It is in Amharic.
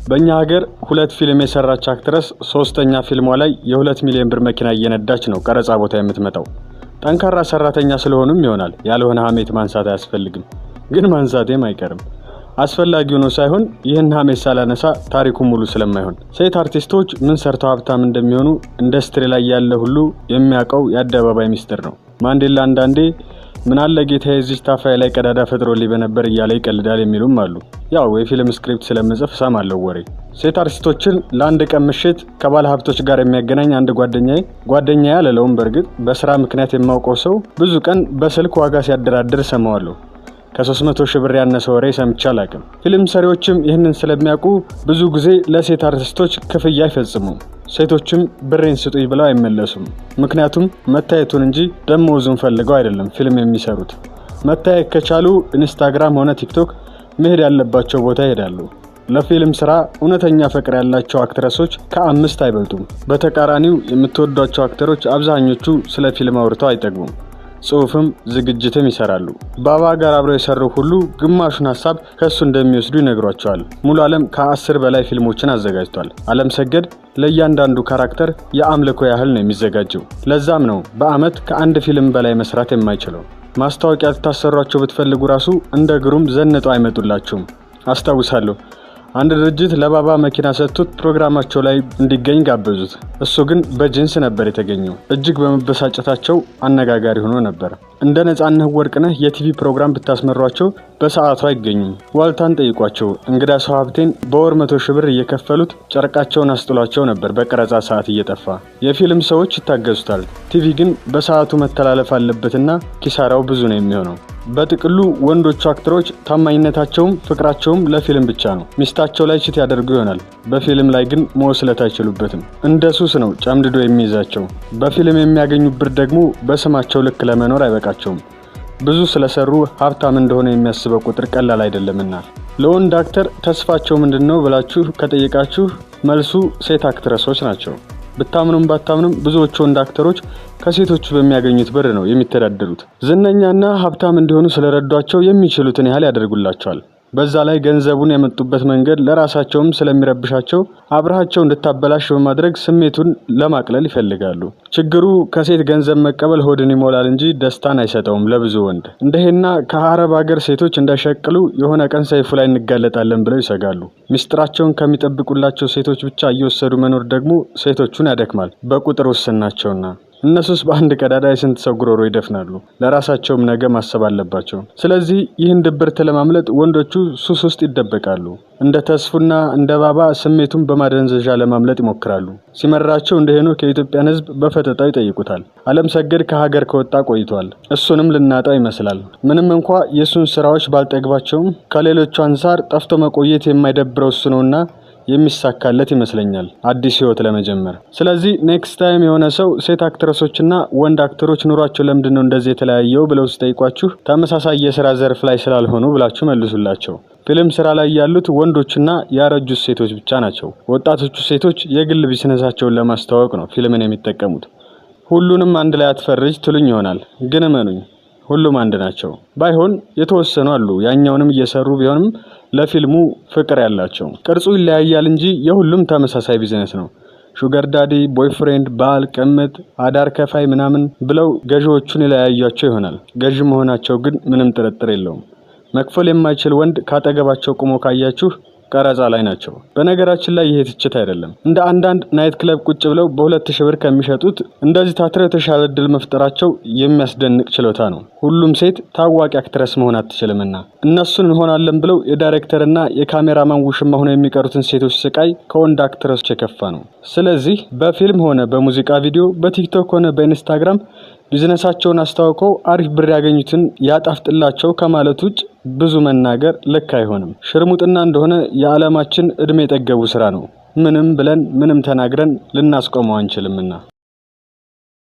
በእኛ ሀገር ሁለት ፊልም የሰራች actress ሶስተኛ ፊልሟ ላይ የ2 ሚሊዮን ብር መኪና እየነዳች ነው ቀረጻ ቦታ የምትመጣው። ጠንካራ ሰራተኛ ስለሆኑም ይሆናል። ያልሆነ ሀሜት ማንሳት አያስፈልግም፣ ግን ማንሳቴም አይቀርም። አስፈላጊ ሆኖ ሳይሆን ይህን ሀሜት ሳላነሳ ታሪኩ ሙሉ ስለማይሆን። ሴት አርቲስቶች ምን ሰርተው ሀብታም እንደሚሆኑ ኢንዱስትሪ ላይ ያለ ሁሉ የሚያውቀው የአደባባይ ሚስጥር ነው። ማንዴላ አንዳንዴ "ምናለ ጌታ የዚች ታፋይ ላይ ቀዳዳ ፈጥሮልኝ በነበር" እያለ ይቀልዳል የሚሉም አሉ። ያው የፊልም script ስለምጽፍ እሰማለሁ ወሬ። ሴት አርቲስቶችን ለአንድ ቀን ምሽት ከባለ ሀብቶች ጋር የሚያገናኝ አንድ ጓደኛዬ፣ ጓደኛዬ አልለውም በእርግጥ፣ በስራ ምክንያት የማውቀው ሰው ብዙ ቀን በስልክ ዋጋ ሲያደራድር እሰማዋለሁ። ከ300 ሺህ ብር ያነሰ ወሬ ሰምቼ አላቅም። ፊልም ሰሪዎችም ይህንን ስለሚያውቁ ብዙ ጊዜ ለሴት አርቲስቶች ክፍያ አይፈጽሙም። ሴቶችም ብሬን ስጡኝ ብለው አይመለሱም። ምክንያቱም መታየቱን እንጂ ደመወዙን ፈልገው አይደለም ፊልም የሚሰሩት። መታየት ከቻሉ ኢንስታግራም ሆነ ቲክቶክ መሄድ ያለባቸው ቦታ ይሄዳሉ። ለፊልም ስራ እውነተኛ ፍቅር ያላቸው actress ኦች ከአምስት አይበልጡም። በተቃራኒው የምትወዷቸው actor ኦች አብዛኞቹ ስለ ፊልም አውርተው አይጠግቡም። ጽሁፍም ዝግጅትም ይሰራሉ። ባባ ጋር አብረው የሰሩ ሁሉ ግማሹን ሀሳብ ከእሱ እንደሚወስዱ ይነግሯቸዋል። ሙሉ አለም ከ10 በላይ ፊልሞችን አዘጋጅቷል። አለም ሰገድ ለእያንዳንዱ character የአምልኮ ያህል ነው የሚዘጋጀው። ለዛም ነው በአመት ከአንድ ፊልም በላይ መስራት የማይችለው። ማስታወቂያ ልታሰሯቸው ብትፈልጉ ራሱ እንደ ግሩም ዘንጠው አይመጡላችሁም። አስታውሳለሁ፣ አንድ ድርጅት ለባባ መኪና ሰጥቶት ፕሮግራማቸው ላይ እንዲገኝ ጋበዙት። እሱ ግን በጂንስ ነበር የተገኘው። እጅግ በመበሳጨታቸው አነጋጋሪ ሆኖ ነበር። እንደ ነጻነት ወርቅነህ የቲቪ ፕሮግራም ብታስመሯቸው በሰዓቱ አይገኙም። ዋልታን ጠይቋቸው። እንግዳ ሰው ሀብቴን በወር 100,000 ብር እየከፈሉት ጨርቃቸውን አስጥሏቸው ነበር በቀረጻ ሰዓት እየጠፋ። የፊልም ሰዎች ይታገሱታል። ቲቪ ግን በሰዓቱ መተላለፍ አለበትና ኪሳራው ብዙ ነው የሚሆነው። በጥቅሉ ወንዶቹ actor ኦች ታማኝነታቸውም ፍቅራቸውም ለፊልም ብቻ ነው። ሚስታቸው ላይ cheat ያደርጉ ይሆናል። በፊልም ላይ ግን መወስለት አይችሉበትም። እንደ ሱስ ነው ጨምድዶ የሚይዛቸው። በፊልም የሚያገኙ ብር ደግሞ በስማቸው ልክ ለመኖር አይበቃቸውም። ብዙ ስለሰሩ ሀብታም እንደሆነ የሚያስበው ቁጥር ቀላል አይደለምና። ለወንድ actor ተስፋቸው ምንድን ነው ብላችሁ ከጠየቃችሁ መልሱ ሴት actress ኦች ናቸው። ብታምኑም ባታምኑም ብዙዎቹ ወንድ actor ኦች ከሴቶቹ በሚያገኙት ብር ነው የሚተዳደሩት። ዝነኛና ሀብታም እንዲሆኑ ስለረዷቸው የሚችሉትን ያህል ያደርጉላቸዋል። በዛ ላይ ገንዘቡን ያመጡበት መንገድ ለራሳቸውም ስለሚረብሻቸው አብረሃቸው እንድታበላሽ በማድረግ ስሜቱን ለማቅለል ይፈልጋሉ። ችግሩ ከሴት ገንዘብ መቀበል ሆድን ይሞላል እንጂ ደስታን አይሰጠውም ለብዙ ወንድ። እንደሄና ከአረብ ሀገር ሴቶች እንዳይሸቅሉ የሆነ ቀን ሰይፉ ላይ እንጋለጣለን ብለው ይሰጋሉ። ሚስጥራቸውን ከሚጠብቁላቸው ሴቶች ብቻ እየወሰዱ መኖር ደግሞ ሴቶቹን ያደክማል፣ በቁጥር ውስን ናቸውና። እነሱስ በአንድ ቀዳዳ የስንት ሰው ጉሮሮ ይደፍናሉ። ለራሳቸውም ነገ ማሰብ አለባቸው። ስለዚህ ይህን ድብርት ለማምለጥ ወንዶቹ ሱስ ውስጥ ይደበቃሉ። እንደ ተስፉና እንደ ባባ ስሜቱን በማደንዘዣ ለማምለጥ ይሞክራሉ። ሲመራቸው እንደ ሄኖክ የኢትዮጵያን ሕዝብ በፈጠጣው ይጠይቁታል። አለም ሰገድ ከሀገር ከወጣ ቆይቷል። እሱንም ልናጣው ይመስላል። ምንም እንኳ የእሱን ስራዎች ባልጠግባቸውም ከሌሎቹ አንጻር ጠፍቶ መቆየት የማይደብረው እሱ ነውና የሚሳካለት ይመስለኛል አዲስ ህይወት ለመጀመር። ስለዚህ next time የሆነ ሰው ሴት actress ኦችና ወንድ actor ኦች ኑሯቸው ለምንድን ነው እንደዚህ የተለያየው ብለው ሲጠይቋችሁ ተመሳሳይ የስራ ዘርፍ ላይ ስላልሆኑ ብላችሁ መልሱላቸው። ፊልም ስራ ላይ ያሉት ወንዶችና ያረጁት ሴቶች ብቻ ናቸው። ወጣቶቹ ሴቶች የግል ቢዝነሳቸውን ለማስተዋወቅ ነው ፊልምን የሚጠቀሙት። ሁሉንም አንድ ላይ አትፈርጅ ትሉኝ ይሆናል፣ ግን እመኑኝ ሁሉም አንድ ናቸው። ባይሆን የተወሰኑ አሉ ያኛውንም እየሰሩ ቢሆንም ለፊልሙ ፍቅር ያላቸው። ቅርጹ ይለያያል እንጂ የሁሉም ተመሳሳይ ቢዝነስ ነው። Sugar daddy፣ boyfriend፣ ባል፣ ቅምጥ፣ አዳር ከፋይ ምናምን ብለው ገዢዎቹን ይለያያቸው ይሆናል። ገዢ መሆናቸው ግን ምንም ጥርጥር የለውም። መክፈል የማይችል ወንድ ካጠገባቸው ቆሞ ካያችሁ ቀረጻ ላይ ናቸው። በነገራችን ላይ ይሄ ትችት አይደለም። እንደ አንዳንድ night club ቁጭ ብለው በ2,000 ብር ከሚሸጡት እንደዚህ ታትረው የተሻለ እድል መፍጠራቸው የሚያስደንቅ ችሎታ ነው። ሁሉም ሴት ታዋቂ actress መሆን አትችልምና እነሱን እንሆናለን ብለው የዳይሬክተርና የካሜራማን ውሽማ ሆነው የሚቀሩትን ሴቶች ስቃይ ከወንድ actress ኦች የከፋ ነው። ስለዚህ በፊልም ሆነ በሙዚቃ ቪዲዮ፣ በቲክቶክ ሆነ በኢንስታግራም ቢዝነሳቸውን አስተዋውቀው አሪፍ ብር ያገኙትን ያጣፍጥላቸው ከማለት ውጭ ብዙ መናገር ልክ አይሆንም። ሽርሙጥና እንደሆነ የዓለማችን እድሜ የጠገቡ ስራ ነው። ምንም ብለን ምንም ተናግረን ልናስቆመው አንችልምና።